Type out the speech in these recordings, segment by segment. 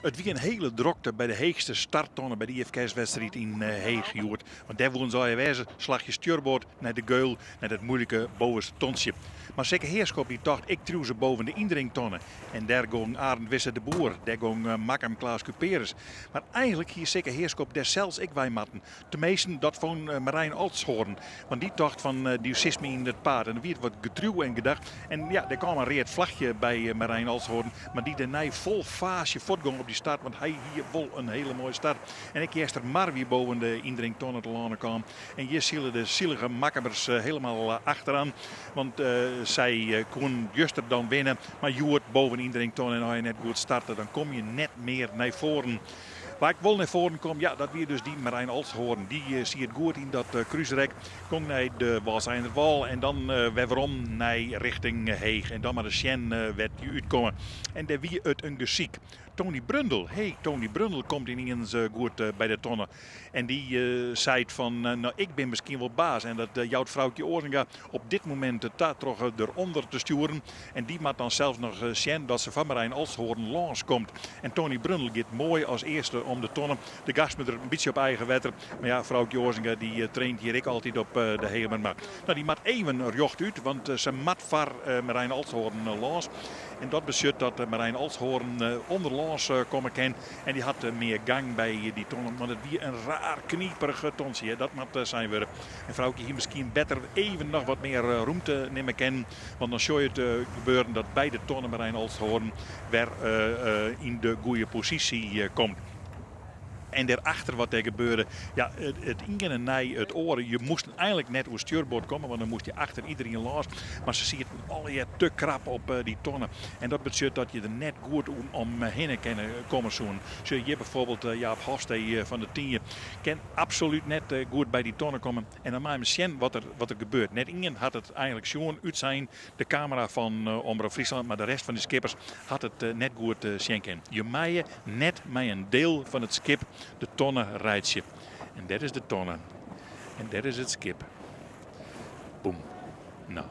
It wie in hiele drokte by de heechste starttonne by de IFKS-wedstriid yn Heech hjoed. Want dêr woenen se allegear wêze, slachje stjurboard nei de geul, nei dat moeilike bovenste tontsje. Mar Sikke Heerschop dy tocht, ik triuw se boven de yndringtonne. En dêr gong Arend Wisse de Boer, dêr gong Makkum Klaas Kuperus. Mar eigenlik hie Sikke Heerschop dêr sels ek wei moatten. Teminsten, dat fûn Marijn Olsthoorn. Want dy tocht fan dy sist my yn it paad. En der wie it wat getriuw en gedacht. En ja, der kaam in read flachje by Marijn Olsthoorn. Mar dy dêrnei fol faasje fuortgong op dy start. Want hy hie wol in hele moaie start. En ek Eastermar wie boven de yndringtonne telâne kaam. En hjir sile de silige Makkumers helemaal achteran. Want sy koenen juster dan winne. Mar hjoed boven yndringtonne en as je net goed starte, dan kom je net mear nei foaren. Wa ek wol nei foaren kom, ja, dat wie dus dy Marijn Olsthoorn. Dy siet goed yn dat krúsrek. Gong nei de Wâldseinerwâl en dan wer werom nei richting Heech. En dan mar ris sjen wêr't je útkomme. En dêr wie it in gesyk. Tony Brundel, hey, Tony Brundel komt yniens goed by de tonne. En dy seit fan, no ik bin miskien wol baas. En dat jout Froukje Oazenga op dit momint ta troch derûnder te stjoeren. En dy moat dan sels noch sjen dat se foar Marijn Olsthoorn lâns komt. En Tony Brundel giet moai as earste om de tonne. De gast der in bytsje op eigen wetter. Mar ja, Froukje Oazenga dy traint hjir ek altyd op de Hegemermar. No, dy moat even rjochtút, want se moat foar Marijn Olsthoorn lâns. En dat betsjut dat Marijn Olsthoorn ûnderlâns komme kin. En dy hat mear gang by dy tonnen, want it wie in raar kniperich tontsje. Dat moat sein wurde. En Froukje hie miskien better even noch wat mear rûmte nimme kinnen. Want dan sjoch je it gebeuren dat by de tonne Marijn Olsthoorn wer yn de goede posysje komt. En dêrachter wat dêr gebeurde, ja, it iene nei it oare. Je moasten eigenlik net oer stjurboard komme, want dan moast je achter iderien lâns. Mar se sieten allegear te krap op dy tonne. En dat betsjut dat je der net goed om hinne kinne komme soenen. Sjoch hjir byfoarbyld Jaap Hofstee fan de Tynje kin absolút net goed by dy tonne komme. En dan mei men sjen wat der gebeurt. Net ien hat it eigenlik sjoen, útsein de kamera fan Omrop Fryslân, mar de rest fan de skippers hat it net goed sjen kinnen. Je meie net mei in deel fan it skip de tonne reitsje. En dêr is de tonne. En dêr is it skip. Boem. No,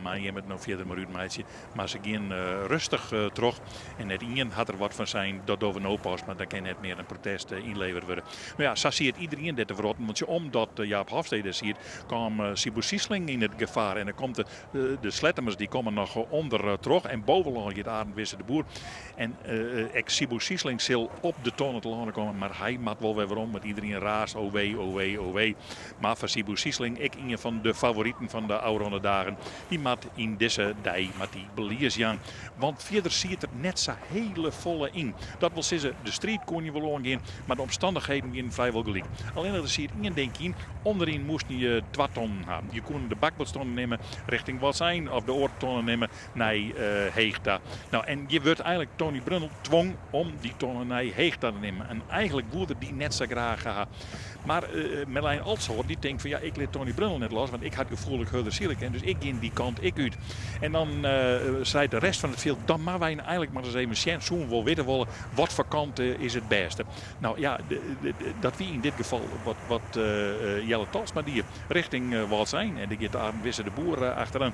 mei jim it no fierder mar útmeitsje. Mar se gean rêstich troch en net ien hat der wat fan sein, dat dogge we no pas, mar dan kin net mear in protest ynlevere wurde. No ja, sa siet iderien dêr te wrotten, want omdat Jaap Hofstee dêr siet, kaam Siebo Siesling yn it gefaar. En dan komt de Slettemers, dy komme noch ûnder troch en bovenlân giet Arend Wisse de Boer. En ek Siebo Siesling sil op de tonne telâne komme, mar hy moat wol wer werom, want iderien raast, o wee, o wee, o wee. Mar foar Siebo Siesling, ek ien fan de favoriten fan de ôfrûne dagen, dy moat yn dizze dei moat dy belies jaan. Want fierder siet der net sa hele folle yn. Dat wol sizze, de striid koene je wol oangean, mar de omstannichheden wienen frijwol gelyk. Allinnich der siet ien ding yn, ûnderyn moasten je twa tonnen ha. Je koenen de bakboardtonne nimme richting Wâldsein of de oare tonne nimme nei Heech ta. No, en hjir wurdt eigenlik Tony Brundel twong om dy tonne nei Heech ta te nimmen. En eigenlik woe er dy net sa graach ha. Mar Merlijn Olsthoorn dy tinkt fan ja, ik lit Tony Brundel net los, want ik ha it gefoel dat ik hurder sile kin, dus ik gean dy kant ek út. En dan seit de rest fan it fjild, dan moatte wy eigenlik mar ris even sjen, soene we wol witte wolle, wat foar kant is it bêste. No ja, dat wie yn dit gefal wat Jelle Talsma die, richting Wâldsein. En dêr giet Arend Wisse de Boer achteroan.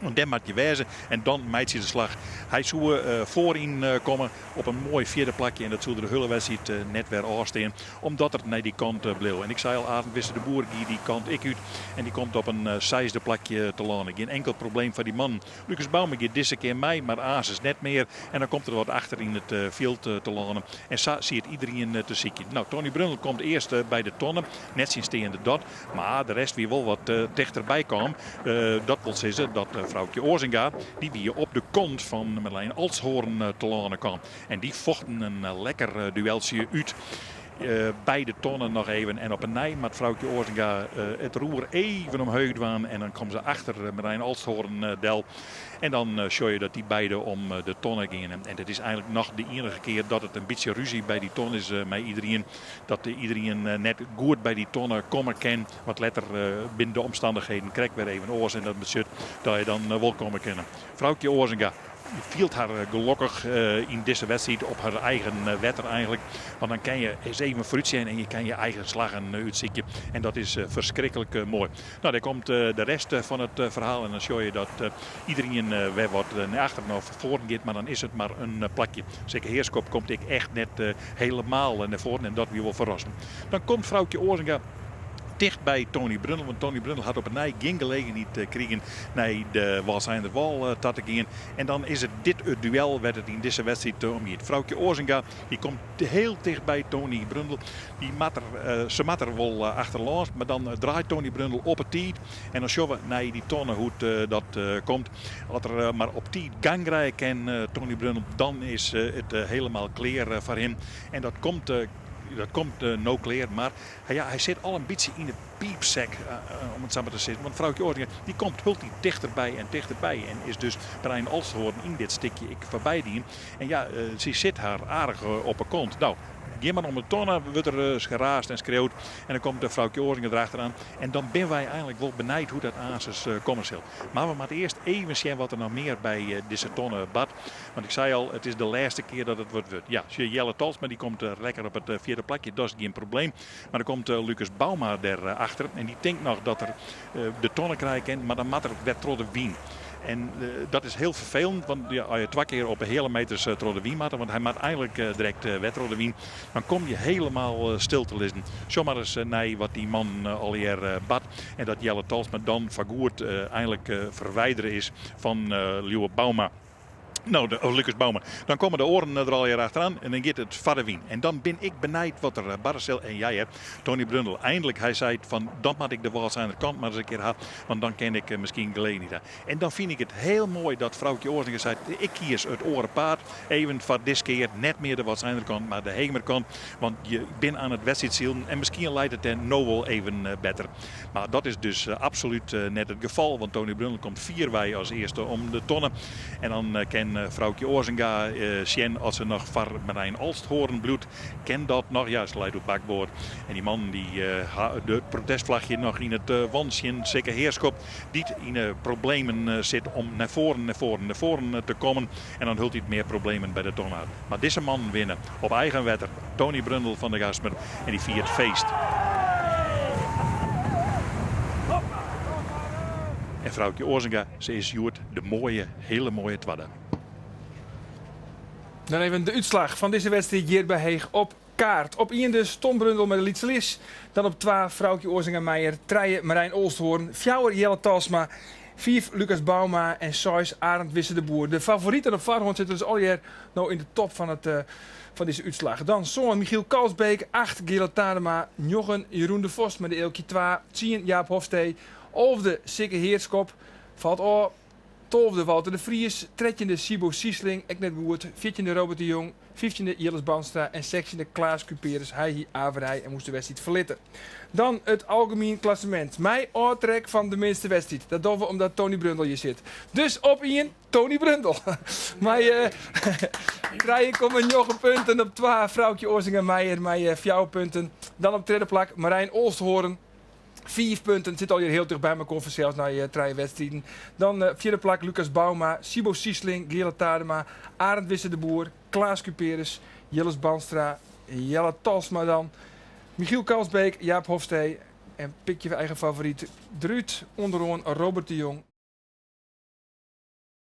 Want dêr moat je wêze en dan meitsje de slach. Hy soe foaryn komme op in moai fjirde plakje en dat soe der de hiele wedstriid net wer ôfstean, omdat er nei dy kant bleau. En ik sei al, Arend Wisse de Boer gie dy kant ek út en dy komt op in seisde plakje telâne. Gjin inkel probleem foar dy mannen. Lucas Bouwman giet dizze kear mei, mar aansens net mear. En dan komt er wat achter yn it fjild telâne. En sa siet iderien te sykjen. No, Tony Brundel komt earst by de tonne, nettsjinsteande dat. Mar de rest wie wol wat tichterby kaam. Dat wol sizze dat Froukje Oazenga, dy wie op de kont fan Merlijn Olsthoorn telâne kaam. En dy fochten in lekker dueltsje út. By de tonne noch even en op 'e nij moat Froukje Oazenga it roer even omheech dwaan en dan komme se achter Merlijn Olsthoorn del. En dan sjoch je dat dy beide om de tonne geane. En dit is eigenlik noch de ienige kear dat it in bytsje ruzie by dy ton is mei iderien. Dat iderien net goed by dy tonne komme kin. Want letter binne de omstannichheden krekt wer even oars en dat betsjut dat je dan wol komme kinne. Froukje Oazenga. fielt har gelokkich yn dizze wedstriid op har eigen wetter eigenlik. Want dan kin je ris even foarút sjen en je kin je eigen slaggen útsykje. En dat is ferskriklik moai. No, dêr komt de rest fan it ferhaal en dan sjogge je dat iderien wer wat nei achteren of foaren giet, mar dan is it mar in plakje. Sikke Heerschop komt ek echt net helemaal nei foaren en dat wie wol ferrassend. Dan komt Froukje Oazinga ticht by Tony Brundel, want Tony Brundel hat op 'e nij gjin gelegenheid krigen nei de Wâldseinerwâl ta te gean. En dan is it dit it duel wêr't it yn dizze wedstriid om giet. Froukje Oazinga die komt heel ticht by Tony Brundel. Dy moat der, se moat der wol achterlâns, mar dan draait Tony Brundel op 'e tiid. En dan sjogge we nei dy tonne hoe't dat komt. As er mar op tiid gang krije kin, Tony Brundel, dan is it helemaal klear foar him. En dat komt, dat komt no klear, mar ja, hy sit al in bytsje yn de piipsek, om it sa mar te sizzen. Want Froukje Oazinga dy komt hieltyd tichterby en tichterby en is dus Marijn Olsthoorn yn dit stikje ek foarby dien. En ja, sy sit har aardich op 'e kont. No, gean mar om de tonne, wurdt der geraasd en skreaud. En dan komt de Froukje Oazinga derachteraan. En dan binne wy eigenlik wol benijd hoe't dat aansens komme sil. Mar we moatte earst even sjen wat der noch mear by dizze tonne bart. Want ik sei al, it is de lêste kear dat it wat wurdt. Ja, sjoch, Jelle Talsma dy komt lekker op it fjirde plakje, dat is gjin probleem. Mar dan komt Lucas Bouma der achter en dy tinkt noch dat er de tonne krije kin, mar dan moat er wer troch de wyn. En dat is hiel ferfelend, want ja, as je twa kear op de heale meters troch de wyn moatte, want hy moat eigenlik direkt wer troch de wyn, dan kom je helemaal stil te lizzen. Sjoch mar ris nei wat dy man allegear bart en dat Jelle Talsma dan foargoed eigenlik ferwidere is fan Lieuwe Bouma. No, de, oh, Lucas Bouma. Dan komme de oaren der allegear achteroan en dan giet it foar de wyn. En dan bin ik benijd wat der barre sil. En ja, Tony Brundel, eindelijk, hy seit fan dan moat ik de Wâldseiner kant mar ris in kear ha, want dan kin ik miskien gelegenheid ha. En dan fyn ik it hiel moai dat Froukje Oazinga seit, ik kies it oare paad, even foar dizze kear net mear de Wâldseiner kant, mar de Hegemer kant, want je bin oan it wedstriidsilen en miskien leit it dêr no wol even better. Mar dat is dus absolút net it gefal, want Tony Brundel komt fierwei as earste om de tonne. En dan kin Froukje Oazinga sjen as se noch foar Marijn Olsthoorn bliuwt. Kin dat noch? Ja, se leit op bakboard. En dy mannen dy ha it protestflachje noch yn it wan tsjin Sikke Heerschop, dy't yn 'e problemen sit om nei foaren, nei foaren, nei foaren te kommen. En dan hieltyd mear problemen by de tonne hat. Mar dizze mannen winne op eigen wetter. Tony Brundel fan de Gaastmer en dy fiert feest. En Froukje Oazinga, se is hjoed de moaie, hiele moaie twadde. Dan even de útslach fan dizze wedstriid hjir by Heech op kaart. Op ien dus Tom Brundel mei de Lytse Lis. Dan op twa Froukje Oazinga Meijer, trije Marijn Olsthoorn, fjouwer Jelle Talsma, fiif Lucas Bouma en seis Arend Wisse de Boer. De favoriten op foarhân sitte dus allegear no yn de top fan, it, fan dizze útslach. Dan sân Michiel Kalsbeek, acht Geale Tadema, njoggen Jeroen de Vos mei de Eelkje twa, tsien Jaap Hofstee, alfde Sikke Heerschop, falt ôf. Tolfde Walter de Vries, trettjinde Siebo Siesling, ek net goed, fjirtjinde Robert de Jong, fyftjinde Jilles Bandstra en sechstjinde Klaas Kuperus. Hy hie averij en moast de wedstriid ferlitte. Dan it algemien klassemint. Mei ôftrek fan de minste wedstriid. Dat dogge we omdat Tony Brundel hjir sit. Dus op ien Tony Brundel. Mei 3,9 punten op twa Froukje Oazinga Meijer mei fjouwer punten. Dan op tredde plak Marijn Olsthoorn. Fiif punten, sit allegear hiel ticht by mekoar fansels nei trije wedstriden. Dan fjirde plak Lucas Bouma, Siebo Siesling, Geale Tadema, Arend Wisse de Boer, Klaas Kuperus, Jilles Bandstra, Jelle Talsma dan, Michiel Kalsbeek, Jaap Hofstee en pik je eigen favoryt derút, ûnderoan Robert de Jong.